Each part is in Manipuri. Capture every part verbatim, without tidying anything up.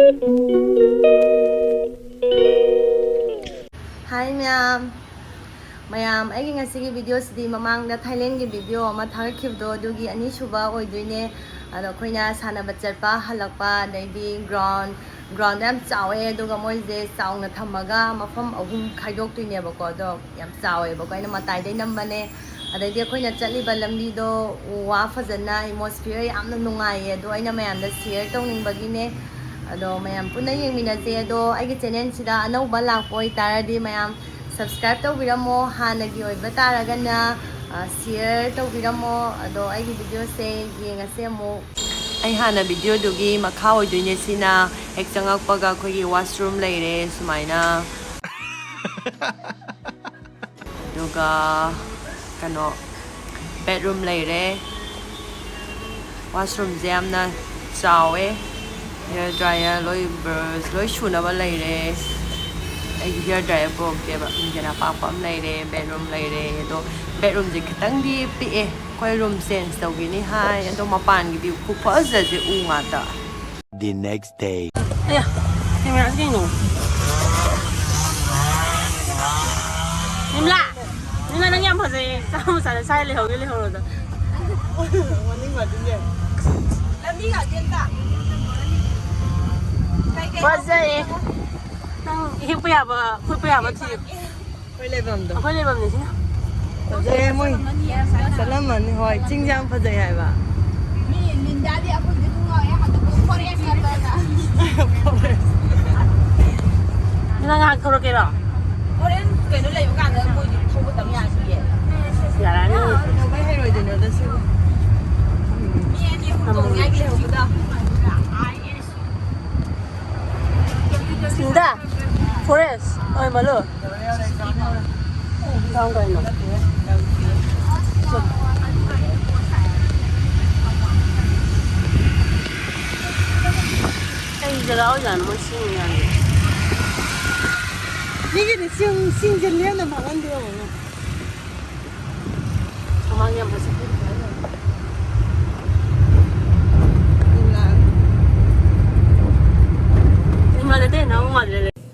Hi ꯃꯌꯥꯝ꯫ ꯃꯌꯥꯝ, ꯑꯩꯒꯤ ꯉꯁꯤꯒꯤ video ꯁꯤꯗꯤ ꯃꯃꯥꯡꯗ Thailand ꯒꯤ video ꯑꯃ ꯊꯥꯒꯠꯈꯤꯕꯗꯣ, ꯑꯗꯨꯒꯤ ꯑꯅꯤꯁꯨꯕ ꯑꯣꯏꯗꯣꯏꯅꯦ꯫ ꯑꯗꯣ ꯑꯩꯈꯣꯏꯅ ꯁꯥꯟꯅꯕ ꯆꯠꯄ ꯍꯜꯂꯛꯄ, ꯑꯗꯩꯗꯤ ground, ground ꯗꯣ ꯌꯥꯝ ꯆꯥꯎꯋꯦ, ꯑꯗꯨꯒ ꯃꯣꯏꯁꯦ ꯆꯥꯎꯅ ꯊꯝꯃꯒ ꯃꯐꯝ ꯑꯍꯨꯝ ꯈꯥꯏꯗꯣꯛꯇꯣꯏꯅꯦꯕꯀꯣ꯫ ꯑꯗꯣ ꯌꯥꯝ ꯆꯥꯎꯋꯦꯕꯀꯣ, ꯑꯩꯅ ꯃꯇꯥꯏꯗꯩ ꯅꯝꯕꯅꯦ꯫ ꯑꯗꯩꯗꯤ ꯑꯩꯈꯣꯏꯅ ꯆꯠꯂꯤꯕ ꯂꯝꯕꯤꯗꯣ ꯎ ꯋꯥ ꯐꯖꯅ, atmosphere ꯌꯥꯝꯅ ꯅꯨꯡꯉꯥꯏꯌꯦ꯫ ꯑꯗꯣ ꯑꯩꯅ ꯃꯌꯥꯝꯗ share ꯇꯧꯅꯤꯡꯕꯒꯤꯅꯦ꯫ ꯑꯗꯣ ꯃꯌꯥꯝ ꯄꯨꯟꯅ ꯌꯦꯡꯃꯤꯟꯅꯁꯦ꯫ ꯑꯗꯣ ꯑꯩꯒꯤ channel ꯁꯤꯗ ꯑꯅꯧꯕ ꯂꯥꯛꯄ ꯑꯣꯏꯇꯥꯔꯗꯤ ꯃꯌꯥꯝ subscribe ꯇꯧꯕꯤꯔꯝꯃꯣ, ꯍꯥꯟꯅꯒꯤ ꯑꯣꯏꯕ ꯇꯥꯔꯒꯅ, ꯑ, share ꯇꯧꯕꯤꯔꯝꯃꯣ꯫ ꯑꯗꯣ ꯑꯩꯒꯤ video ꯁꯦ ꯌꯦꯡꯉꯁꯦ ꯑꯃꯨꯛ꯫ ꯑꯩ ꯍꯥꯟꯅ video ꯗꯨꯒꯤ ꯃꯈꯥ ꯑꯣꯏꯗꯣꯏꯅꯦ ꯁꯤꯅ꯫ ꯍꯦꯛ ꯆꯪꯉꯛꯄꯒ ꯑꯩꯈꯣꯏꯒꯤ washroom ꯂꯩꯔꯦ ꯁꯨꯃꯥꯏꯅ꯫ ꯑꯗꯨꯒ ꯀꯩꯅꯣ, bedroom ꯂꯩꯔꯦ꯫ Washroom ꯁꯦ ꯌꯥꯝꯅ ꯆꯥꯎꯋꯦ꯫ Hair dryer, ꯂꯣꯏ brush, ꯂꯣꯏ ꯁꯨꯅꯕ ꯂꯩꯔꯦ꯫ ꯑꯩꯒꯤ hair dryer ꯄꯨꯔꯛꯇꯦꯕ꯫ ꯃꯤꯡꯖꯦꯜ ꯑꯄꯥꯛꯄ ꯑꯃ ꯂꯩꯔꯦ, bedroom ꯂꯩꯔꯦ꯫ ꯑꯗꯣ bedroom ꯁꯦ ꯈꯤꯇꯪꯗꯤ ꯄꯤꯛꯑꯦ꯫ ꯑꯩꯈꯣꯏ room change ꯇꯧꯈꯤꯅꯤ ꯍꯥꯏ꯫ ꯑꯗꯣ ꯃꯄꯥꯟꯒꯤꯗꯤ ꯈꯨꯐꯖꯁꯦ ꯎ ꯉꯥꯛꯇ꯫ The next day. ꯑꯌꯥ, camera ꯁꯤ ꯀꯩꯅꯣ? ꯅꯤꯝꯂꯥ! ꯅꯤꯝꯂꯥ, ꯅꯪ ꯌꯥꯝ ꯐꯖꯩꯌꯦ꯫ ꯆꯥꯕ ꯆꯥꯅ ꯁ꯭ꯋꯥꯏ ꯂꯩꯍꯧꯒꯦ ꯂꯩꯍꯧꯔꯣꯗ꯫ ꯃꯅꯤꯡ ꯃꯅꯤꯡꯁꯦ꯫ ꯂꯝꯕꯤ ꯉꯥꯛꯇ ꯑꯝꯇ꯫ ꯀꯩ ꯀꯩ ꯐꯖꯩꯌꯦ꯫ ꯅꯪ ꯍꯤꯞꯄ ꯌꯥꯕ, ꯐꯨꯠꯄ ꯌꯥꯕ ꯊꯤꯌꯨ꯫ ꯑꯩꯈꯣꯏ ꯂꯩꯐꯝꯗꯣ꯫ ꯑꯩꯈꯣꯏ ꯂꯩꯐꯝꯅꯤ ꯁꯤꯅ꯫ ꯐꯖꯩꯌꯦ ꯃꯣꯏ꯫ ꯆꯠꯂꯝꯃꯅꯤ, ꯍꯣꯏ꯫ ꯆꯤꯡꯁꯦ ꯌꯥꯝ ꯐꯖꯩ ꯍꯥꯏꯕ꯫ ꯃꯤ ꯂꯤꯟꯗꯥꯗꯤ ꯑꯩꯈꯣꯏꯗꯤ ꯑꯗꯨꯝ ꯉꯥꯎꯋꯦ, ꯍꯟꯗꯛ forest ꯅꯠꯇꯅ꯫ Forest꯫ ꯅꯪ ꯉꯥꯏꯍꯥꯛ ꯊꯣꯛꯂꯛꯀꯦꯔꯣ? ꯍꯣꯔꯦꯟ ꯀꯩꯅꯣ ꯂꯩꯕ ꯀꯥꯟꯗ ꯃꯣꯏꯗꯤ ꯊꯧꯕ ꯇꯝ ꯌꯥꯅꯤꯌꯦ꯫ ꯌꯥꯔꯅꯤ꯫ ꯀꯩꯗꯧꯕꯩ ꯍꯩꯔꯣꯏꯗꯣꯏꯅꯣꯗ ꯁꯤꯕꯨ꯫ ꯃꯤ ꯑꯅꯤ ꯑꯍꯨꯝ ꯇꯣꯡꯅꯤꯡꯉꯥꯏꯒꯤ ꯂꯩꯍꯧꯕꯗꯣ꯫ ꯁꯤꯗ forest ꯑꯣꯏ ꯃꯥꯜꯂꯣ꯫ ꯀꯥꯡ ꯀꯩꯅꯣ? ꯀꯩ ꯖꯒꯥ ꯑꯣꯏꯖꯥꯠꯅꯣ ꯃꯣꯏ ꯁꯤꯡ ꯌꯥꯝ ꯃꯤꯒꯤꯗꯤ ꯁꯤꯡ, ꯁꯤꯡꯁꯦ ꯂꯦꯝꯅ ꯃꯥꯡꯍꯟꯕ ꯌꯦꯡꯉꯨꯅꯦ꯫ ꯃꯃꯥꯡ ꯌꯥꯝ ꯐꯖꯩ꯫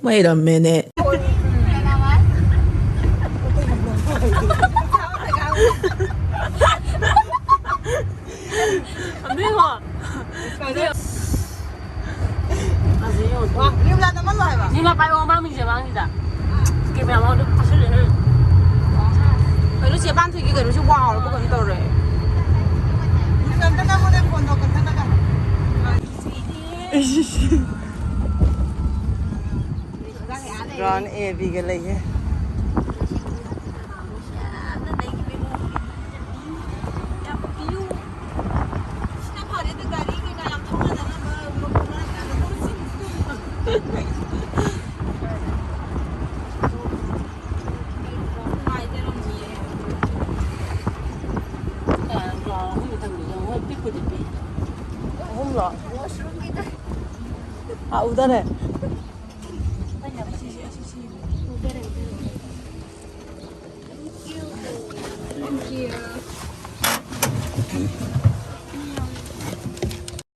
Wait a minute. ꯅꯤꯝꯂꯥ ꯅꯝꯍꯜꯂꯣ ꯍꯥꯏꯕ꯫ ꯅꯤꯝꯂꯥ ꯄꯥꯏꯔꯛꯑꯣ, ꯃꯥ ꯃꯤꯡꯁꯦ ꯃꯥꯡꯁꯤꯗ꯫ ꯀꯦꯃꯦꯔꯥ ꯃꯥꯡꯗ ꯐꯥꯁꯤꯜꯂꯦ꯫ ꯀꯩꯅꯣ, ꯆꯦ ꯄꯥꯟꯊꯣꯏꯒꯤ ꯀꯩꯅꯣꯁꯤ ꯋꯥꯎꯔꯕ ꯀꯩꯅꯣ ꯇꯧꯔꯦ꯫ ꯅꯤꯝꯂꯥ ꯑꯝꯇ ꯅꯝꯃꯣꯅꯦ, ꯐꯣꯟꯗꯣ ꯀꯟꯊꯠꯂꯒ꯫ Ground A, Bꯒ ꯂꯩꯌꯦ꯫ ꯑꯍꯨꯝꯂꯣ? ꯑꯥ, ꯎꯗꯔꯦ꯫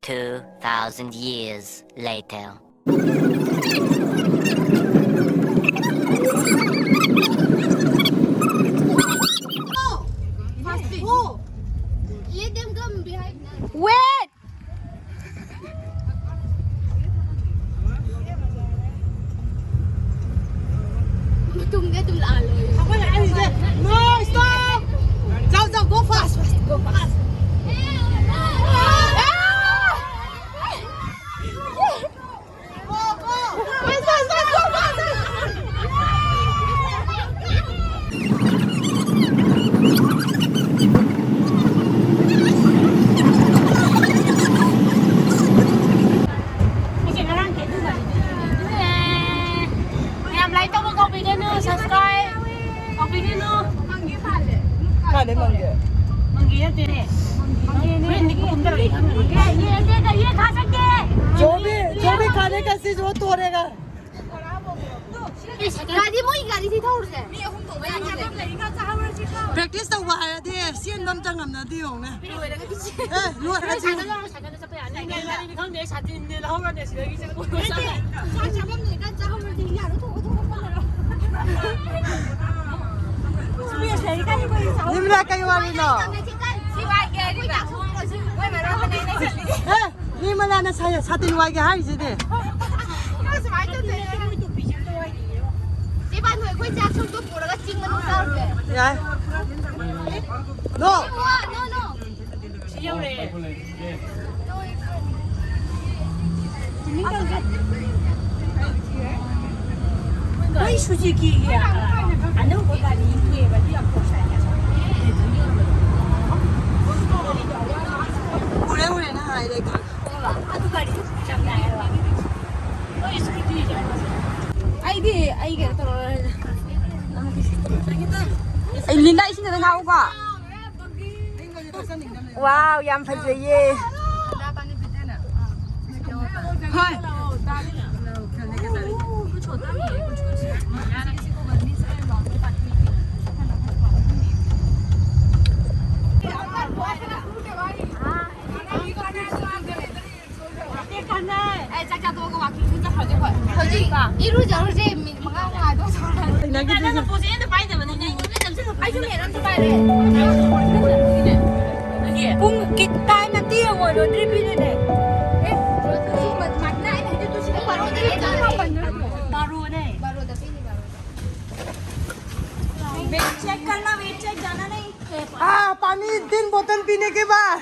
Two thousand years later. Let them come behind. Wait! ꯃꯇꯨꯡꯗ ꯑꯗꯨꯝ ꯂꯥꯛꯍꯜꯂꯣ꯫ ꯑꯩꯈꯣꯏ ꯍꯥꯏꯔꯤꯁꯦ, no, stop! ꯆꯥꯎ, ꯆꯥꯎ, go fast, fast, go fast. ꯃꯌꯥꯝ like ꯇꯧꯕ ꯀꯥꯎꯕꯤꯒꯅꯨ, subscribe ꯀꯥꯎꯕꯤꯒꯅꯨ꯫ ꯀꯥꯏꯗꯩ ꯃꯪꯒꯦ? ꯃꯪꯒꯦ ꯅꯠꯇꯦꯅꯦ꯫ ꯍꯣꯔꯦꯟꯗꯤ ꯀꯨꯝꯗꯔꯛꯑꯦ ꯈꯪꯉꯅꯤ꯫ ये, ये, ये, ये खा सकते हैं। जो भी, जो भी खाने का चीज वो तोड़ेगा। ꯒꯥꯔꯤ, ꯃꯣꯏ ꯒꯥꯔꯤꯁꯤ ꯊꯧꯔꯨꯁꯦ꯫ ꯃꯤ ꯑꯍꯨꯝ ꯇꯣꯡꯕ ꯌꯥꯅꯤꯅꯦ꯫ ꯄ꯭ꯔꯦꯛꯇꯤꯁ ꯇꯧꯕ ꯍꯥꯏꯔꯗꯤ ꯆꯦꯟꯕ ꯑꯝꯇ ꯉꯝꯅꯗꯦ ꯌꯦꯡꯉꯨꯅꯦ꯫ ꯂꯣꯏꯔꯒ ꯆꯦꯟ-, ꯑꯦ, ꯂꯣꯏꯔꯒ ꯆꯦꯟ-, ꯁꯥꯏꯀꯜ ꯂꯧꯔ ꯁꯥꯏꯀꯜꯗ ꯆꯠꯄ ꯌꯥꯅꯤ꯫ ꯒꯥꯔꯤꯅꯤ ꯈꯪꯗꯦ, ꯁꯥꯇꯤꯟꯅꯦ ꯂꯧꯍꯧꯔꯅꯦ ꯁꯤꯗꯒꯤ ꯆꯠꯄ꯫ ꯆꯥꯛ ꯆꯥꯐꯝ ꯂꯩꯔꯀꯥꯟ ꯆꯥꯍꯧꯔꯗꯤ ꯌꯥꯔꯣꯏ, ꯊꯣꯛꯑꯣ, ꯊꯣꯛꯑꯣ, ꯄꯜꯂꯔꯣꯏ꯫ ꯅꯤꯔꯃꯂꯥ, ꯀꯩ ꯋꯥꯔꯤꯅꯣ? ꯁꯤ ꯋꯥꯏꯒꯦ ꯍꯥꯏꯔꯤꯕ꯫ ꯃꯣꯏ ꯃꯔꯛꯇꯅꯦ ꯑꯩꯅ ꯆꯠꯂꯤꯁꯦ꯫ ꯑꯦ, ꯅꯤꯔꯃꯂꯥꯅ ꯁꯥ-, ꯁꯥꯇꯤꯟ ꯋꯥꯏꯒꯦ ꯍꯥꯏꯔꯤꯁꯤꯗꯤ꯫ ꯁꯨꯃꯥꯏꯅ ꯇꯧꯗꯣꯏꯅꯦ꯫ ꯆꯦ ꯄꯥꯟꯊꯣꯏ, ꯑꯩꯈꯣꯏ ꯆꯥꯛ ꯁꯔꯨꯛꯇꯣ ꯄꯨꯔꯒ ꯆꯤꯡ ꯃꯅꯨꯡ ꯆꯥꯔꯨꯁꯦ꯫ ꯌꯥꯏ꯫ ꯅꯣ꯫ ꯅꯣ, ꯅꯣ, ꯅꯣ꯫ ꯁꯤ ꯌꯧꯔꯛꯑꯦ꯫ ꯃꯣꯏ ꯁꯨꯖꯨꯀꯤꯒꯤ ꯑꯅꯧꯕ ꯒꯥꯔꯤ ꯊꯣꯛꯑꯦꯕ, ꯑꯗꯨ ꯌꯥꯝ ꯄꯣꯁ ꯇꯥꯏ꯫ ꯎꯔꯦ, ꯎꯔꯦ, ꯅꯪ ꯍꯥꯏꯗꯣ ꯑꯩ ꯈꯪꯉꯦ꯫ ꯑꯗꯨ ꯒꯥꯔꯤꯗꯣ ꯌꯥꯝ ꯅꯥꯏꯌꯦꯕ꯫ ꯃꯣꯏ ꯁ꯭ꯀꯨꯇꯤ꯫ ꯑꯩꯗꯤ ꯑꯩ ꯀꯩꯅꯣ ꯇꯧꯔꯔꯣꯏ꯫ ꯑꯩ ꯂꯤꯟꯗꯥ ꯏꯁꯤꯡꯗ ꯉꯥꯎꯀꯣ꯫ ꯋꯥꯎ, ꯌꯥꯝ ꯐꯖꯩꯌꯦ꯫ ꯍꯣꯏ꯫ ꯑꯦ, ꯆꯥꯛ ꯆꯥ ꯇꯣꯛꯑꯒ walking ꯆꯠꯈ꯭ꯔꯁꯦ ꯑꯩꯈꯣꯏ꯫ ꯍꯧꯖꯤꯛ ꯏꯔꯨꯖꯔꯨꯁꯦ, ꯃꯤꯅꯤꯠ ꯃꯉꯥ ꯃꯉꯥꯗꯣ ꯁꯥꯟꯅꯔꯁꯦ꯫ ꯅꯪꯅ ꯄꯣꯠꯁꯦ ꯑꯝꯇ ꯄꯥꯏꯗꯕꯅꯤꯅ ꯑꯩꯉꯣꯟꯗ ꯅꯝꯁꯤꯜꯂꯛꯄ꯫ ꯑꯩꯁꯨ ꯃꯤꯅꯤꯠ ꯑꯝꯇ ꯄꯥꯏꯔꯦ꯫ ꯄꯨꯡ ꯀꯤ-, time ꯑꯝꯇ ꯌꯦꯡꯉꯣ, ꯂꯣꯏꯗ꯭ꯔꯤꯕꯤꯅꯦ꯫ ꯑꯦ, ꯁꯤ ꯃ-, ꯃꯥꯔꯇꯤꯅꯥ, ꯑꯩꯅ ꯍꯥꯏꯗꯤ ꯇꯨ ꯁꯤꯗ ꯕꯥꯔꯣꯗꯅꯦ ꯆꯪꯉꯦ꯫ ꯕꯥꯔꯣꯅꯦ꯫ ꯕꯥꯔꯣꯗ ꯄꯤꯅꯤ, ꯕꯥꯔꯣꯗ꯫ Wait check करना, wait check जाना नहीं। हाँ, पानी तीन बोतल पीने के बाद।